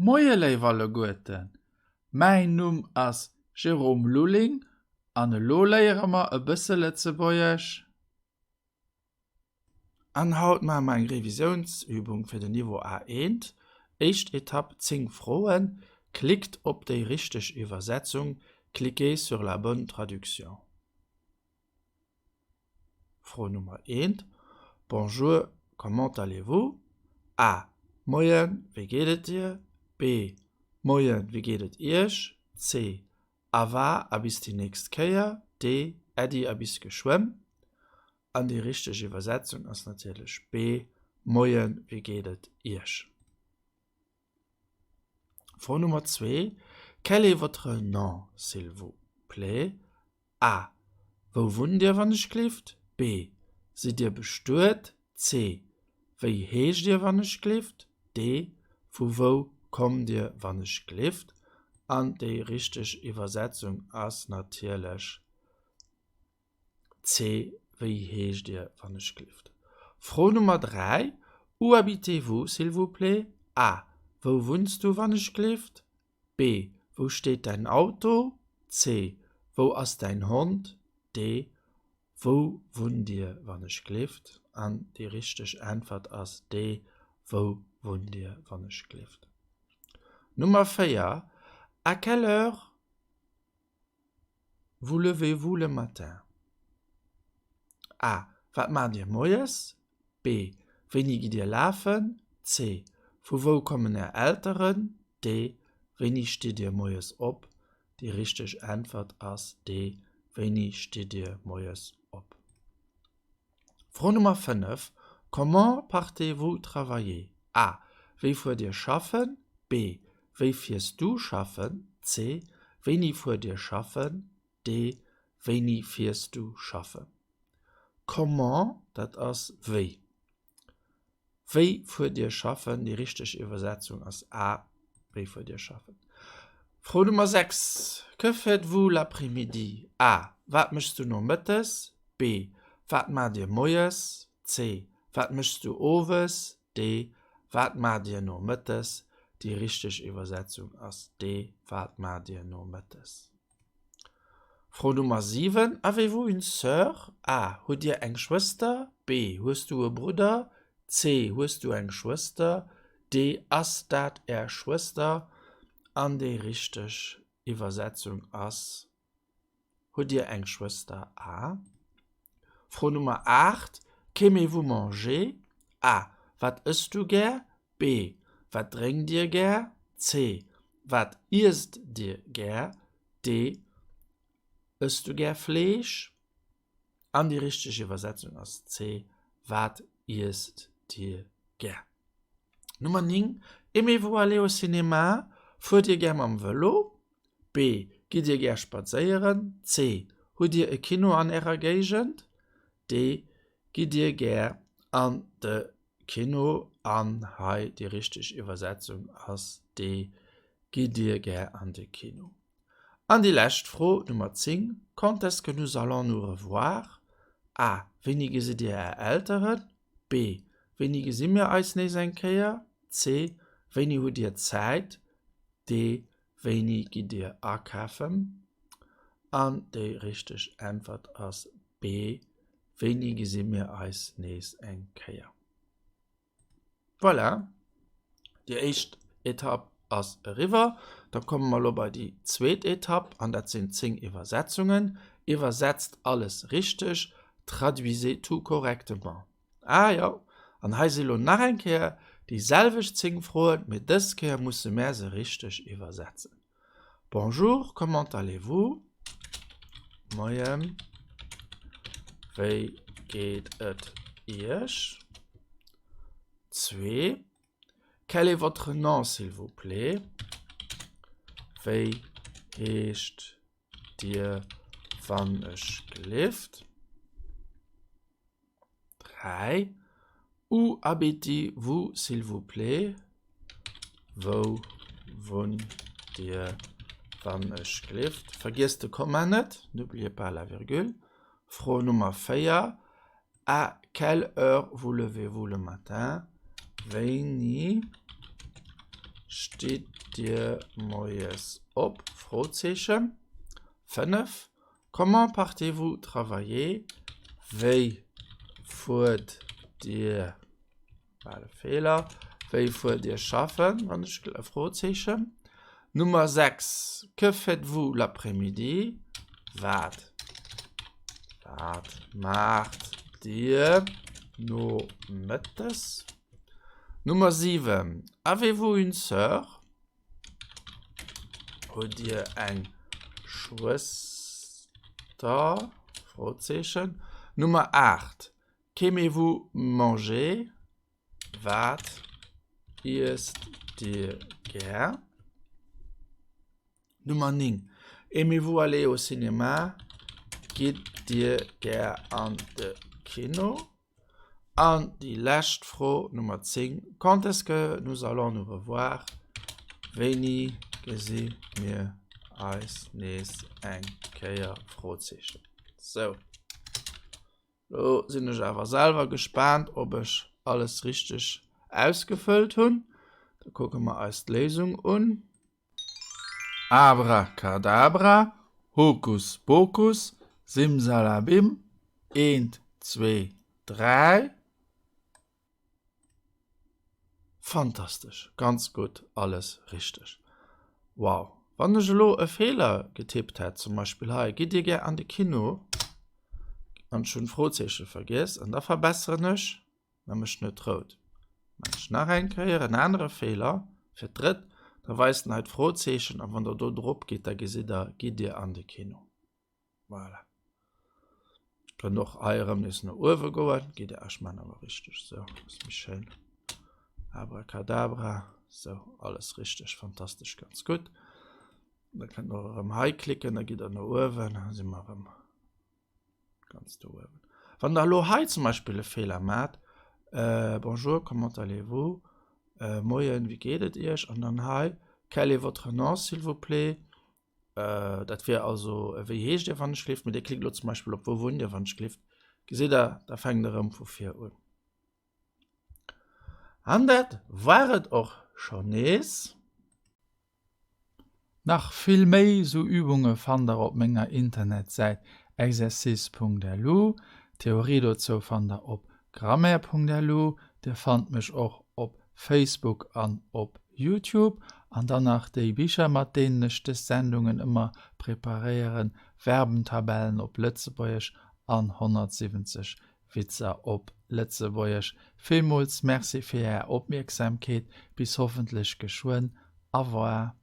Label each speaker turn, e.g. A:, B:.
A: Moie léif alleguerten, mäin Numm ass Jérôme Lulling an elo léiere mer e bësse Lëtzebuergesch. An haut maache mer eng Revisiounsübung fir den Niveau A1. Éischt Etapp, 10 Froen. Klickt op déi richteg Iwwersetzung, Cliquez sur la bonne traduction. Fro Nummer eent, Bonjour, comment allez-vous? A, Moien, wéi geet et dir? B, Moien, wéi geet et iech? C, Awa a bis déi nächst Kéier. D, Äddi a bis geschwënn. An déi richteg Iwwersetzung ass natierlech B, Moien, wéi geet et iech? Fro Nummer zwee, Quel est votre nom, s'il vous plaît? A, Wou wunnt Dir, wann ech glift? B, Sidd Dir bestuet? C, Wéi heescht Dir, wann ech glift? D, Vu wou kommt Dir, wann ech glift? An déi richteg Iwwersetzung ass natierlech C, Wéi heescht Dir, wann ech glift? Fro Nummer 3, Où habitez-vous, s'il vous plaît? A, Wou wunns du, wann ech glift? B, Wou steet däin Auto? C, Wou ass däin Hond? D, Wou wunnt Dir, wann ech glift? An déi richteg Äntwert ass D, Wou wunnt Dir, wann ech glift? Nummer 4, À quelle heure vous levez-vous le matin? A, Wat maacht Dir moies? B, Wéini gitt Dir lafen? C, Vu wou kommen Är Elteren? D, Wéini stitt Dir moies op? Déi richteg Äntwert ass D, Wéini stitt Dir moies op? Fro Nummer 5, Comment partez-vous travailler? A, Wéi fuert Dir schaffen? B, Wéi fiers du schaffen? C, Wéini fuert Dir schaffen? D, Wéini fiers du schaffen? Comment, dat ass wéi. Wéi fuert Dir schaffen? Déi richteg Iwwersetzung ass A, Wéi fuert Dir schaffen? Fro Nummer 6, Que faites-vous l'après-midi? A, Wat méchs du nomëttes? B, Wat maacht Dir moies? C, Wat méchs du owes? D, Wat maacht Dir nomëttes? Déi richteg Iwwersetzung ass D, Wat maacht Dir nomëttes? Fro Nummer 7, Avez-vous une sœur? A, Hutt Dir eng Schwëster? B, Hues du e Brudder? C, Hues du eng Schwëster? D, Ass dat Är Schwëster? An déi richteg Iwwersetzung ass, Hutt Dir eng Schwëster? A. Fro Nummer 8, Qu'aimez-vous manger? A, Wat ësst du gär? B, Wat drénkt Dir gär? C, Wat iesst Dir gär? D, Ësst du gär Fleesch? An déi richteg Iwwersetzung ass C, Wat iesst Dir gär? Nummer 9, Aimez-vous aller au cinéma? Fuert Dir gär mam Vëlo? B, Gitt Dir gär spadséieren? C, Hutt Dir e Kino an Ärer Géigend? D, Gitt Dir gär an de Kino? An hei déi richteg Iwwersetzung ass D, Gitt Dir gär an de Kino? An déi lescht Fro, Nummer 10, Quand est-ce que nous allons nous revoir? A, Wéini gesitt Dir Är Elteren? B, Wéini gesi mir eis nees eng Kéier? C, Wéini hutt Dir Zäit? D, Wéini gitt Dir akafen? An déi richteg Äntwert ass B, Wéini gesi mir eis nees eng Kéier? Voilà, déi éischt Etapp ass eriwwer. Da komme mer elo bei déi zweet Etapp an dat sinn 10 Iwwersetzungen. Iwwersetzt alles richteg, Traduisez tout correctement. Ah jo, an hei si lo nach eng Kéier déi selwecht 10 Froen, mee dës Kéier musse mär se richteg iwwersetzen. Bonjour, comment allez-vous? Moien, wéi geet et Iech? Zwee, Quel est votre nom, s'il vous plaît? Wéi heescht Dir, wann ech gelift? 3, Où habitez-vous, s'il vous plaît? Wou wunnt Dir, wann ech gelift? Vergiesst de Komma net, n'oubliez pas la virgule. Fro Nummer 4, À quelle heure vous levez-vous le matin? Wéini. Stitt Dir moies op? Frozeechen. 5, Comment partez-vous travailler? Wéi fuert Dir, bal e Feeler, wéi fuert Dir schaffen? Wann ech Frozeechen. Nummer 6, Que faites-vous l'après-midi? Wat, wat maacht Dir nomëttes? Nummer 7, Avez-vous une sœur? Hutt Dir eng Schwëster? Frozeechen. Nummer 8, Qu'aimez-vous manger? Wat iesst Dir gär? Nummer 9, Aimez-vous aller au cinéma? Gitt Dir gär an de Kino? An déi lescht Fro, Nummer 10, Quand est-ce que nous allons nous revoir? Wéini gesi mir eis nees eng Kéier? Frozeechen. Sou, lo sinn ech awer selwer gespaant, ob ech alles richteg ausgefëllt hunn. Da kucke mer eis d'Léisung un. Abracadabra, Hokus Pokus, Simsalabim, eent, zwee, dräi. Fantastesch, ganz gutt, alles richteg. Wow, wann ech elo e Feeler getippt hätt, zum Beispill hei, Gitt Dir gär an de Kino? An ech hunn d'Frozeeche vergiess, an da verbesseren ech. Da mécht net rout. Maan ech nach eng Kéier en anere Feeler, fir d'drëtt, da weist en hei d'Frozeechen a wann der do drop gitt, da gesitt der, gitt Dir an de Kino. Voilà. Kënnt och hei erëm nees no uewe goen, gitt Dir, ech maan awer richteg, sou, ass méi schéin. Abracadabra, sou, alles richteg, fantastesch, ganz gutt. Da kënnt der och erëm hei klicken, da gitt der no uewen, da si mer erëm. Ganz do uewen. Wann der elo hei zum Beispill e Feeler maacht, äh, Bonjour, comment allez-vous? Äh, Moien, wéi geet et Iech? An dann hei, Quel est votre nom, s'il vous plaît? Äh, dat wier also, wéi heescht Dir, wann ech gelift? Mee Dir klickt elo zum Beispill op Wou wunnt Dir, wann ech gelift? Gesitt Der, da fänkt erëm vu vir un. An dat war et och schonn nees.
B: Nach vill méi sou Übunge fannt der op menger Internetsäit exercice.lu. D'Theorie dozou fannt der op grammaire.lu. Dir fannt mech och op Facebook an op Youtube. An dann nach déi Bicher mat deenen ech des Sendungen ëmmer preparéieren, Verbentabellen op Lëtzebuergesch an 170 Witzer op Lëtzebuergesch. Villmools Merci fir Är Opmierksamkeet. Bis hoffentlech geschwënn. Au revoir.